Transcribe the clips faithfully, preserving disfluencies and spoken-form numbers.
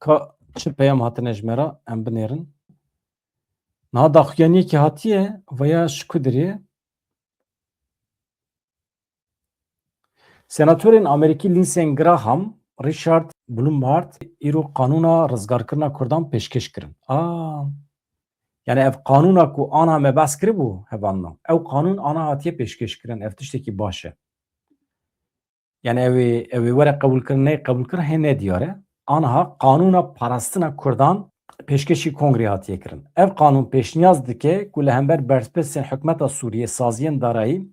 Ka çi peyam hatine ji me re, em binêrin. Niha daxuyaniyekî hatiye, veya ji ku dirê? Senatorên Amerîkî Lindsey Graham, Richard Blumenthal îro qanûna rizgarkirina Kurdan pêşkêş kirin. A, yani ev qanûna ku ana me behs kiribû hevalno, ew qanûn ana hatiye pêşkêş kirin, ev tiştekî baş e. Yani ew ê, ew ê were qebûlkirin, neyê qebûlkirin hê nediyar e. Aniha qanûna parastina Kurdan pêşkêşî Kongrê hatiye kirin. Ev qanûn pêşniyaz dike ku li hember berpirsên hikûmeta Sûriyê, saziyên darayî,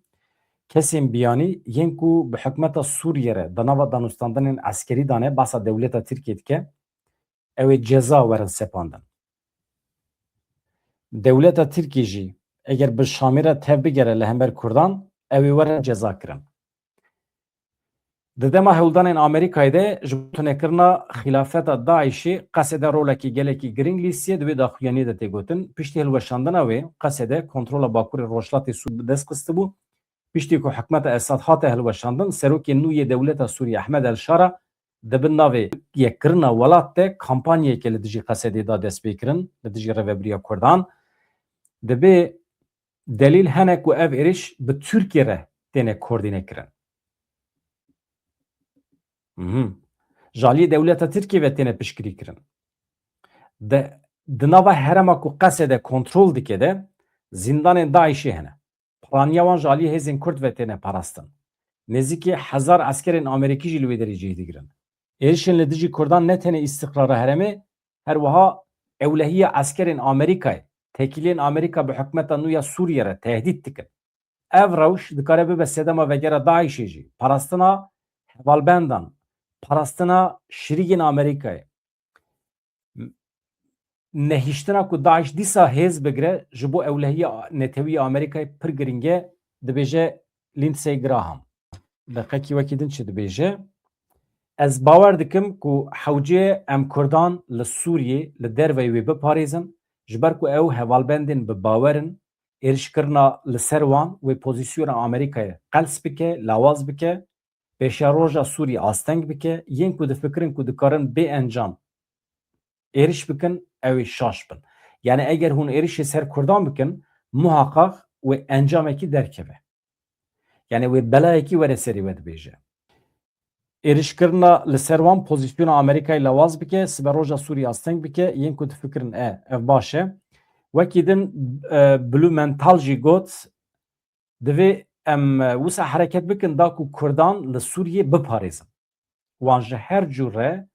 kesên biyanî yên ku bi hikûmeta Sûriyê re di nava danûstandinên eskerî de ne, behsa dewleta Tirkiyê dike, ew ê ceza werin sepandin. Dewleta Tirkiyê jî eger bi Şamê re tev bigere li hember Kurdan, ew ê werin ceza kirin. Di dema hewldanên Amerîkayê de ji bo tunekirina xîlafeta DAIŞ'ê Qesede rolekî gelekî girîng lîstiye, di wê daxuyaniyê de tê gotin, piştî hilweşandina wê, Qesede kontrola bakurê rojhilatê Sûriyê bi dest xistibû. Piştî ku hikûmeta Esad hate hilweşandin, serokê nû yê dewleta Sûriyê Ehmed El Şara di bin navê yekkirina welat de kampanyayeke li dijî Qesedê da destpêkirin, li dijî rêvebiriya Kurdan. Dibê delîl hene ku ev êrîş bi Tirkiyê re têne koordîne kirin. Mhm. Ji aliyê dewleta Tirkiyê ve têne piştgirî kirin. De, di nava herêma ku Qesede kontrol dike de zîndanên DAIŞ'ê hene. Piraniya wan ji aliyê hêzên Kurd ve têne parastin. Nêzîkî hezar eskerên Amerîkî jî li wê derê cih digirin. Êrişên li dijî Kurdan ne tenê îstiqrara herêmê, her wiha ewlehiya eskerên Amerîkayê, tekîliyên Amerîka bi hikûmeta nû ya Sûriyê re tehdît dikin. Ev rewş dikare bibe sedema vegera DAIŞ'ê jî, parastina hevalbendan, parastina şirîkên Amerîkayê, nehiştina ku DAIŞ dîsa hêz bigire ji bo ewlehiya netewî ya Amerîkayê pir girîng e, dibêje Lindsey Graham. Deqekî wekî din çi dibêje? Ez bawer dikim ku hewce ye em Kurdan li Sûriyê, li derveyî wê biparêzin, ji ber ku ew hevalbendên bi bawer in, êrişkirina li ser wan wê pozîsyona Amerîkayê qels bike, lawaz bike, pêşeroja Sûriyê asteng bike, yên ku difikirin ku dikarin bê encam êriş bikin, ew ê şaş bin. Yani eger hûn êrişê ser Kurdan bikin, muhaqaq wê encamekî derkeve. Yani wê belayekî were serê we dibêje. Êrişkirina li ser wan pozîsyona Amerîkayê lawaz bike, siberoja Sûriyê asteng bike, yên ku difikirin e, ev baş e. Wekî din, e, Blumenthal jî got, divê em, e, wisa hereket bikin da ku Kurdan li Sûriyê biparêzin. Wan ji her cûre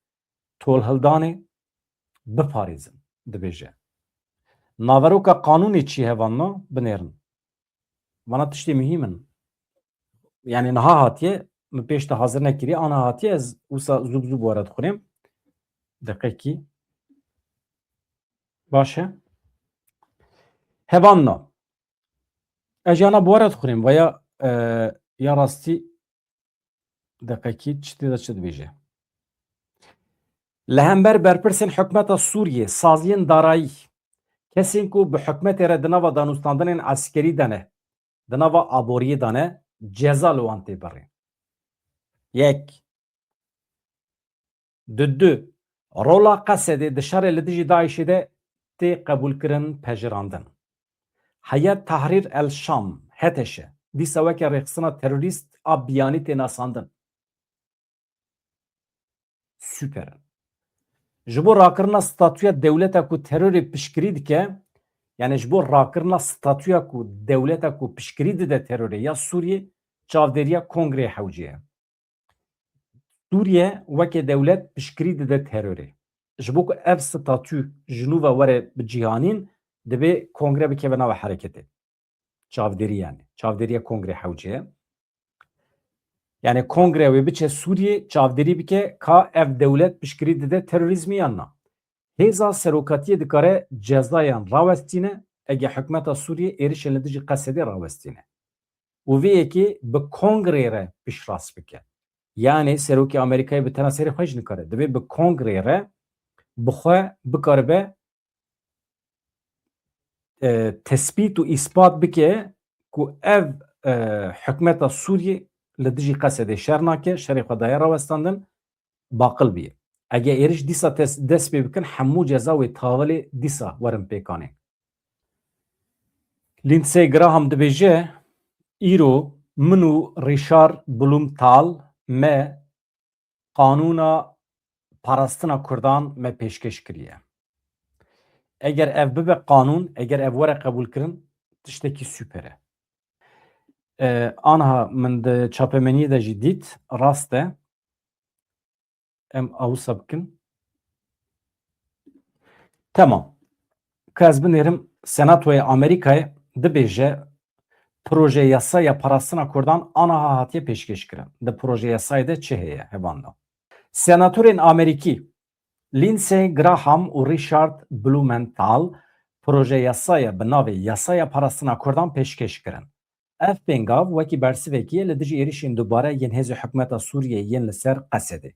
tolhildanê biparêzin, dibêje. Naveroka qanûnê çi hevalno binêrin. Vana tiştê muhîm in. Yani niha hatiye, min pêş de hazir nekiriye, ana hatiye, ez wisa zû bi zû bi we re dixwînim. Deqekî. Baş e. Hevalno. Ez jî ana bi we re dixwînim, veya, e, ya rastî deqekî çi tê de çi dibêje. Li hember berpirsên hikûmeta Sûriyê, saziyên darayî, kesên ku bi hikûmetê re di nava danûstandinên eskerî de ne, di nava aboriyê de ne, ceza li wan tê birîn. Yek. Di du, rola Qesedê di şerê li dijî DAIŞ'ê de tê qebûlkirin, pejirandin. Heyet Tahrir el Şam, H T Ş, dîsa weke rêxistina terorîst a biyanî tê nasandin. Super. Ji bo rakirina statûya dewleta ku terorê piştgirî dike, yani ji bo rakirina statûya ku dewleta ku piştgirî dide terorê ya Sûriyê, çavdêriya Kongreyê hewce ye. Sûriye weke dewlet piştgirî dide terorê. Ji bo ku ev statû ji nû ve were bicihanîn, divê Kongre bikeve nava hereketê. Çavdêrî yani. Çavdêriya Kongrê hewce ye. Yani Kongre wê biçe Sûriyê çavdêrî bike ka ev dewlet piştgirî dide terorîzmî yan na. Hêza serokatiyê dikare cezayan rawestîne, ege hikûmeta Sûriyê êrişên li dijî Qesedê rawestîne. Û vê yekê bi Kongreyê re piştrast bike. Yani serokê Amerîkayê bi tena serê xwe jî nikare. Divê bi Kongreyê re bi xwe bikaribe, e, tespît û îspat bike ku ev, e, hikûmeta Sûriyê li dijî Qesedê şer nake, şerê xwe daye rawestandin, baqil bûye. Eger êriş dîsa tes-, dest pê bikin, hemû ceza wê tavilê dîsa werin pêkanê. Lindsey Graham dibêje, îro min û Richard Blumenthal me qanûna parastina Kurdan me pêşkêş kiriye. Eger ev bibe qanûn, eger ev were qebûlkirin, tiştekî super e. E, anha min di çapemeniyê de jî dît, rast e. Em awisa bikin. Temam. Ka ez binêrim, Senatoya Amerîkayê dibêje, proje yasa ya parastina Kurdan aniha hatiye pêşkêşkirin. Di proje yasayê de çi heye, hevalno? Senatorên Amerîkî Lindsey Graham û Richard Blumenthal proje yasaya bi navê Yasaya Parastina Kurdan pêşkêş kirin. Ev pêngav wekî bersivekî ye li dijî êrişên dubare yên hêzê hikûmeta Sûriyeyê yên li ser Qesedê.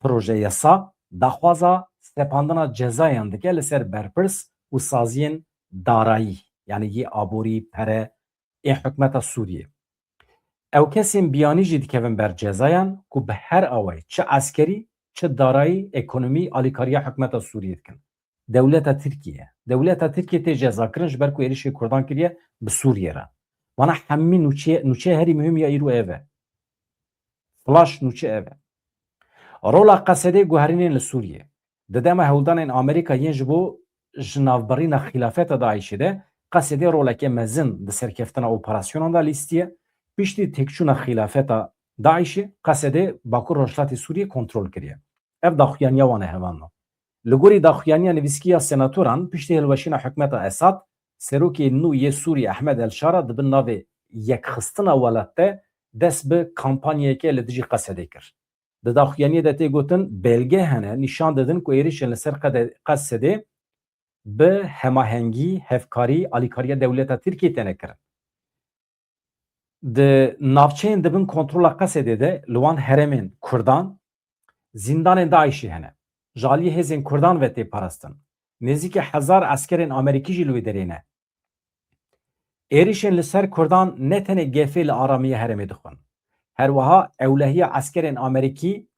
Proje yasa daxwaza sepandina cezayan dike li ser berpirs û saziyên darayî, yanî yê aborî, pere, ê hikûmeta Sûriyê. Ew kesên biyanî jî dikevin ber cezayan ku bi her awayî, çi eskerî, çi darayî, ekonomî, alîkariya hikûmeta Sûriyê dikin. Dewleta Tirkiye. Dewleta Tirkiye tê cezakirin ji ber ku êrişê Kurdan kiriye bi Sûriyê re. Vana hemî nûçe-, nûçeya herî muhîm ya îro ev e. Flaş nûçe ev e. Rola Qesedê guherînên li Sûriyê. Di dema hewldanên Amerîka yên ji bo ji navbirîna xîlafeta DAIŞê de, Qesedê roleke mezin di serkeftina operasyonan de lîstiye. Piştî têkçûna xîlafeta DAIŞê, Qesedê Bakur Rojhilatê Sûriyê kontrol kiriye. Ev daxuyaniya wan e, hevalno. Li gorî daxuyaniya nivîskî ya senatoran, piştî hilweşîna hikûmeta Esad, serokê nû yê Sûriyê Ehmed El Şara di bin navê Yekxistina Welat de dest bi kampanyayeke li dijî Qesedê kir. Di daxuyaniyê de tê gotin, belge hene nîşan didin ku êrişên li ser Qede-, Qesedê bi hemahengî, hevkarî, alîkariya dewleta Tirkiyê têne kirin. Di navçeyên di bin kontrola Qesedê de li wan herêmên Kurdan zîndanên DAIŞê hene. Ji aliyê hêzên Kurdan ve tê parastin. Nêzîkî hezar eskerên Amerîkî jî li wê derê ne. Êrişên li ser Kurdan ne tenê gefê li aramiya herêmê dixwin. Her wiha ewlehiya eskerên Amerîkî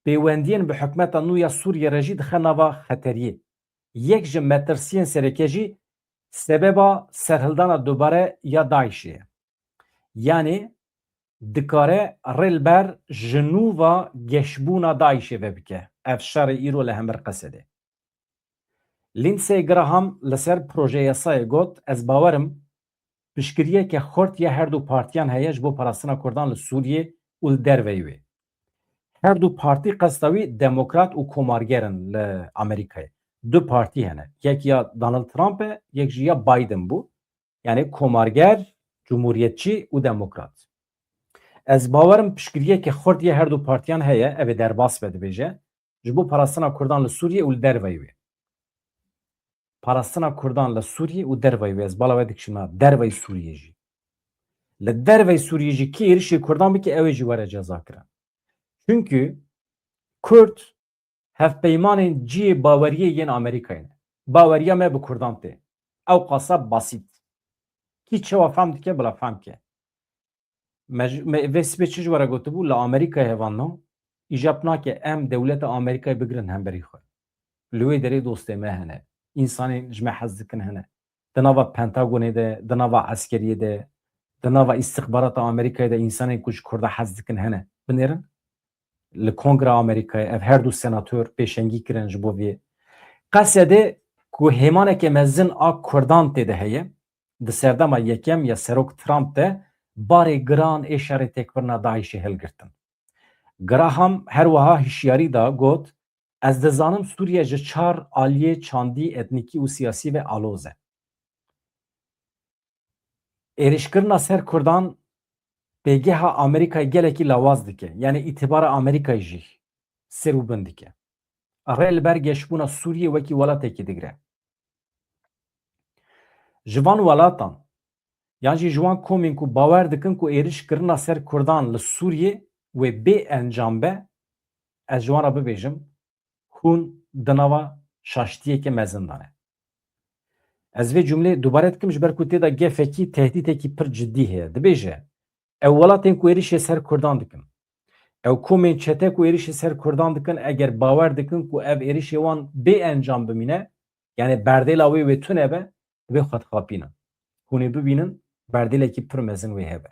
pêwendiyên bi hikûmeta nû ya Sûriyê re jî dixe nava xeteriyê. Yek ji metirsiyên sereke jî sebeba serhildana dubare ya DAIŞê ye. Yanî dikare rê li ber ji nû ve geşbûna DAIŞê vebike. Ev şerê îro li hember Qesedê. Lindsey Graham li ser proje yasayê got, ez bawer im piştgiriyeke xurt ya her du partiyan heye ji bo parastina Kurdan li Sûriyê û li derveyî wê. Her du partî qesta wî demokrat û komarger in li Amerîkayê. Du partî hene. Yek ya Donald Trump e, yek jî ya Biden bû. Yanî komarger, cumhuriyetçî û demokrat. Ez bawer im piştgiriyeke xurt ya her du partiyan heye, ev ê derbas be dibêje, ji bo parastina Kurdan li Sûriyê û li derveyî wê. Parastina Kurdan li Sûriyê û derveyî wê. Ez bala we dikişînim, derveyî Sûriyê jî. Li derveyî Sûriyê jî kê êrişê Kurdan bike, ew ê jî were cezakirin. Çunkî Kurd hevpeymanên cihê baweriyê yên Amerîkayê ne. Baweriya me bi Kurdan tê. Ew qasa basît. Kî çawa fehm dike, bila fehm ke. Me ji, me, vê sibê çi ji we re gotibû? Li Amerîkayê hevalno, îcab nake em dewleta Amerîkayê bigirin hemberî xwe. Li wê derê dostê me hene. Însanên ji me hez dikin hene. Di nava Pentagonê de, di nava eskeriyê de, di nava îstixbarata Amerîkayê de însanên ku ji Kurda hez dikin hene. Binêrin. Li Kongra Amerîkayê ev her du senator pêşengî kirin ji bo vê. Qesedê ku hêmaneke mezin a Kurdan tê de heye, di serdema yekem ya Serok Trump de barê giran ê şerê têkbirina DAIŞê hilgirtin. Graham her wiha hişyarî da, got, ez dizanim Sûriye ji çar aliyê çandî, etnîkî û siyasî ve aloz e. Êrişkirina ser Kurdan pêgeha Amerîkayê gelekî lawaz dike. Yanî îtibara Amerîkayê jî ser û bin dike. Rê li ber geşbûna Sûriyê wekî welatekî digire. Ji van welatan, yan jî ji wan komên ku bawer dikin ku êriş kirina ser Kurdan li Sûriyê wê bê encam be, ez ji wan re bibêjim, hûn di nava şaştiyeke mezin de ne. Ez vê cumlê dubare dikim, ji ber ku tê de gefekî tehdîtekî pir cidî heye. Dibêje, ew welatên ku êrişê ser Kurdan dikin, Ew komên çete ku êrişê ser Kurdan dikin, eger bawer dikin ku ev êrişê wan bê encam bimîne, yani berdêla wê wê tune be, divê xwe dixapînin. Hûn ê bibînin, berdêlekî pir mezin wê hebe.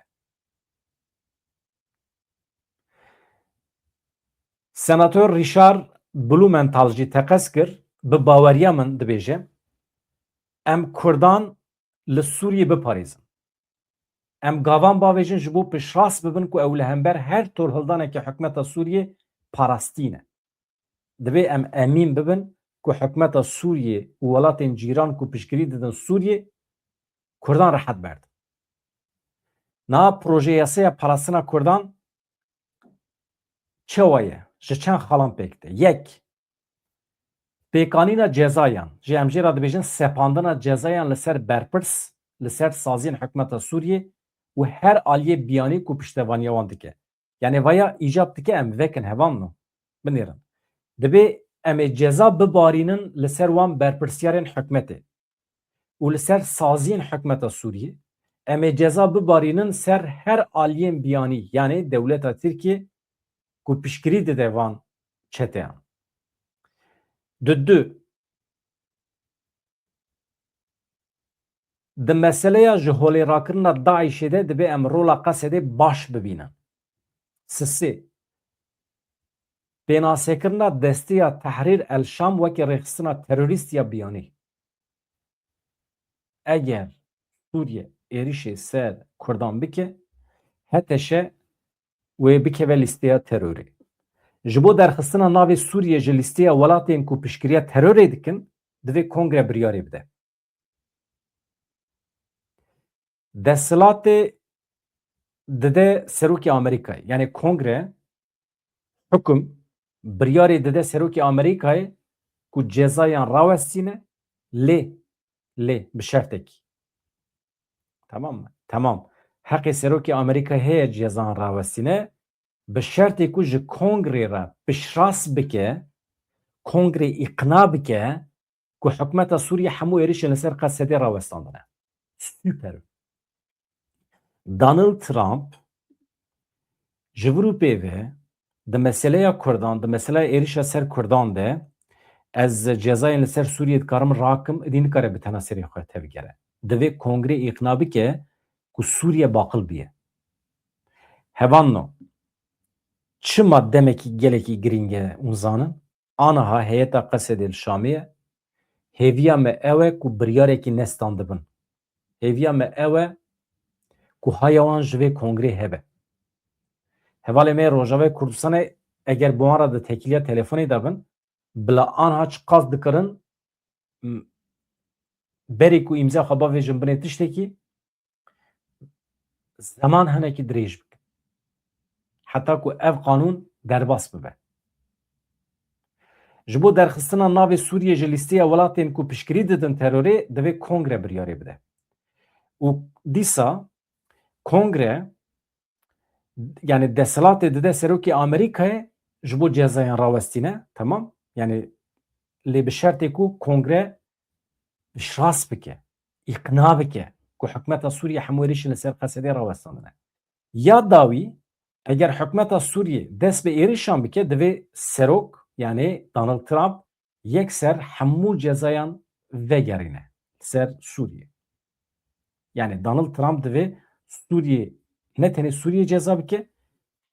Senator Richard Blumenthal jî teqez kir, bi baweriya min dibêje, em Kurdan li Sûriyê biparêzin. Em gavan bavêjin ji bo piştrast bibin ku ew li hember her torhildaneke hikûmeta Sûriyê parastî ne. Divê em emîn bibin ku hikûmeta Sûriyê û welatên cîran ku piştgirî didin Sûriyê, Kurdan rehet berdin. Niha proje yasaya parastina Kurdan çawa ye? Ji çend xalan pêk tê. Yek, pêkanîna cezayan. Jî em jê re dibêjin sepandina cezayan li ser berpirs, li ser saziyên hikûmeta Sûriyê û her aliyê biyanî ku piştevaniya wan dike. Yani vaya îcab dike em vekin hevalno. Binêrin. Divê em ê ceza bibarînin li ser wan berpirsyarên hikûmetê û li ser saziyên hikûmeta Sûriyê. Em ê ceza bibarînin ser her aliyên biyanî, yani dewleta Tirkiyê ku piştgirî dide van çeteyan. Di du, di meseleya ji holê rakirina DAIŞê de divê em rola Qesedê baş bibînin. Sisê, pênasekirina Desteya Tehrîr El Şam weke rêxistina terorîst ya biyanî. Eger Sûriye êrişê ser Kurdan bike, HTŞ wê bikeve lîsteya terorê. Ji bo derxistina navê Sûriye ji lîsteya welatên ku piştgiriya terorê dikin, divê Kongre biryarê bide. Desthilatê dide Serokê Amerîkayê. Yani Kongre, hukum, biryarê dide Serokê Amerîkayê ku cezayan rawestîne, lê, lê bi şertekî. Tamam mı? Tamam. Heqê Serokê Amerîkayê heye cezayan rawestîne, bi şertê ku ji Kongrê re piştrast bike, Kongrê îqna bike ku hikûmeta Sûriyê hemû êrişên li ser Qesedê rawestandine. Super. Donald Trump ji vir û pê ve di meseleya Kurdan, di meseleya êrişa ser Kurdan de, ez cezayên li ser Sûriyê dikarim rakim, îdî nikare bi tena serê xwe tevgere. Divê Kongrê îqna bike ku Sûriye baqil bûye. Hevalno, çima demekî gelekî girîng e hûn zanin? Aniha heyeta Qesedê li Şamê ye. Hêviya me ew e ku biryarekî ne standibin. Hêviya me ew e ku haya wan ji vê kongrê hebe. Hevalê me yê Rojavayê Kurdistanê eger bi wan re di têkiliya telefonê de bin, bila aniha çiqas dikirin, m-, berê ku îmza xwe bavêjin binê tiştekî, zeman hinekî dirêj bikin. Heta ku ev qanûn derbas bibe. Ji bo derxistina navê Sûriyê ji lîsteya welatên ku piştgirî didin terorê, divê kongre biryarê bide. Û dîsa kongre, yani desthilatê dide serokê Amerîkayê ji bo cezayan rawestîne, temam? Yani lê bi şertê ku kongre piştrast bike, îqna bike ku hikûmeta Sûriyê hemû êrişên li ser Qesedê rawestandine. Ya dawî, eger hikûmeta Sûriyê dest bi êrişan bike, divê serok, yani Donald Trump, yekser hemû cezayan vegerîne ser Sûriyê. Yani Donald Trump divê Sûriyê, ne tenê Sûriyê ceza bike,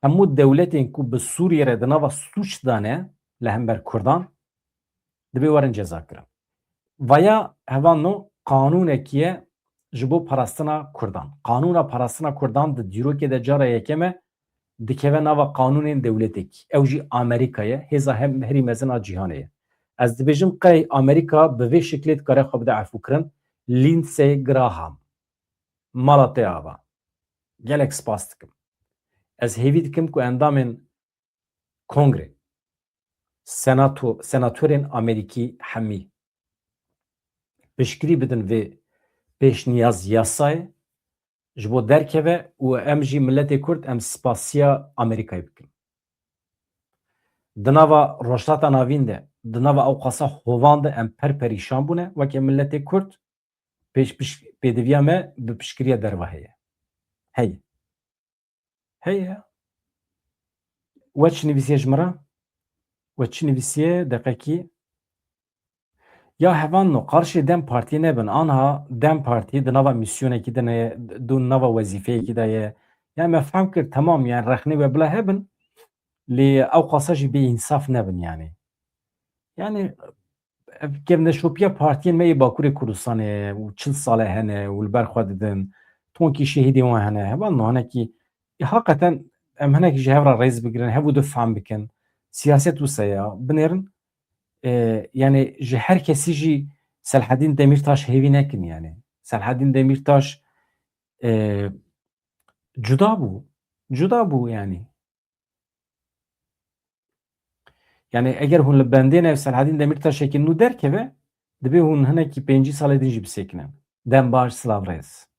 hemû dewletên ku bi Sûriyê re di nava sûc de ne li hember Kurdan, divê werin ceza kirin. Vaya hevalno qanûnekî ye ji bo parastina Kurdan. Qanûna parastina Kurdan di dîrokê de cara yekem e, dikeve nava qanûnên dewletekî. Ew jî Amerîka ye, hêza hem herî mezin a cîhanê ye. Ez dibêjim qey Amerîka bi vê şiklê dikare xwe bide efûkirin? Lindsey Graham, mala te ava. Gelek spas dikim. Ez hêvî dikim ku endamên Kongrê, senato-, senatorên Amerîkî hemî piştgirî bidin vê pêşniyaz yasayê, ji bo derkeve û em jî miletê Kurd em spasiya Amerîkayê bikin. Di nava Rojhilata Navîn de, di nava ewqasa hovan de em per perîşan bûne weke miletê Kurd, pêş, piş-, pêdiviya me bi piştgiriya derve heye. Heye. Heye. We çi nivîsiye ji min re? We çi nivîsiye? Deqekî. Ya hevalno, qarşê DEM Partiyê nebin. Anha DEM Partiyê di nava mîsyonekî de ne, di nava wezîfeyekî de ye. Yani me fehm kir, temam, yani rexnê we bila hebin. Lê ew qasa jî bê însaf nebin yani. Yani ev kevneşopiya partiyên me yê Bakurê Kurdistanê û çil sal e hene û li ber xwe didin. Tonkî şehîdê wan hene. Hevalno, hinekî, e, heqeten em hinekî ji hev re rêz bigirin, hev û du fehm bikin. Siyaset wisa ya. Binêrin, e, yani ji her kesî jî Selhedîn Demîrtaş hêvî nekin yani. Selhedîn Demîrtaş, e, cuda bû. Cuda bû yani. Yani eger hûn li bendê ne Selhedîn Demîrtaşekî nû derkeve, dibê hûn hinekî pêncî salê din jî bisekinin. Dem baş, silav rêz.